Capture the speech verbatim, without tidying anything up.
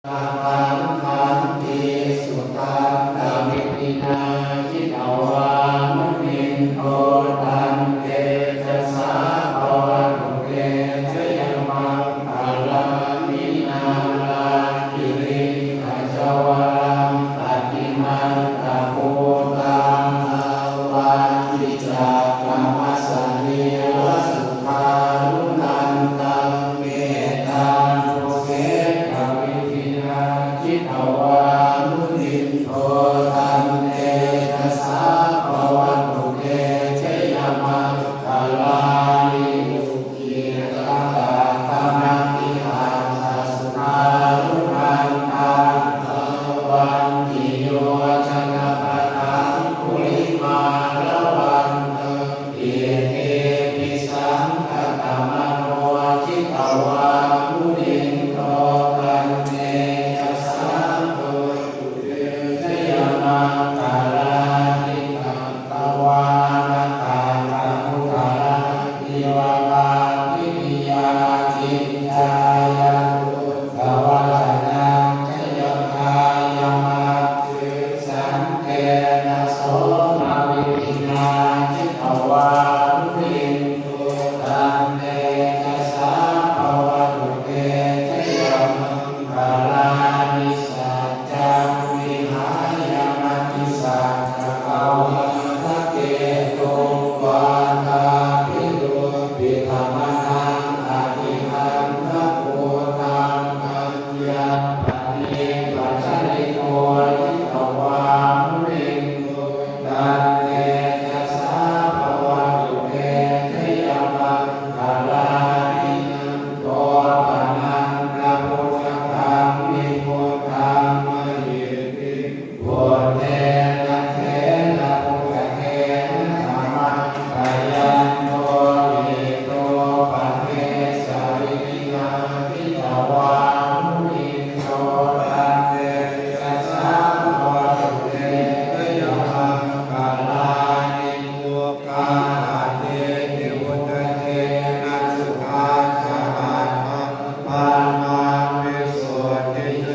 Pañcasikhaṇḍaṃ khantīsudantavidhinā jitavā munindo, tantejasā bhavatu te jayamaṅgalāni. Nāḷāgiriṃ gajavaraṃ atimattabhūtaṃ, dāvaggicakkamasanīva sudāruṇantaṃ, mettambusekavidhinā jitavā munindo, tantejasā bhavatu te jayamaṅgalāni. Ukkhittakhaggamatihatthasudāruṇantaṃ, dhāvantiyojanapathaṅgulimālavantaṃ, iddhībhisaṅkhatamano jitavā munindo, tantejasā bhavatu te jayamaṅgalāni. Katvāna kaṭṭhamudaraṃ iva gabbhinīyā, ciñcāya duṭṭhavacanaṃ janakāyamajjhe, santena somavidhinā jitavā munindo, tantejasā bhavatu te jayamaṅgalāni. Saccaṃ vihāya matisaccakavādaketuṃ, vādābhiropitamanaṃ atiandhabhūtaṃ, paññāpadīpajalito jitavā munindo, tantejasā bhavatu te jayamaṅgalāni. Nandopanandabhujagaṃ vibudhaṃ mahiddhiṃ, puttena therabhujagena damāpayanto, iddhūpadesavidhinā jitavā munindo, tantejasā bhavatu te jayamaṅgalāni. Duggāhadiṭṭhibhujagena sudaṭṭhahatthaṃ, brahmaṃ visuddhiju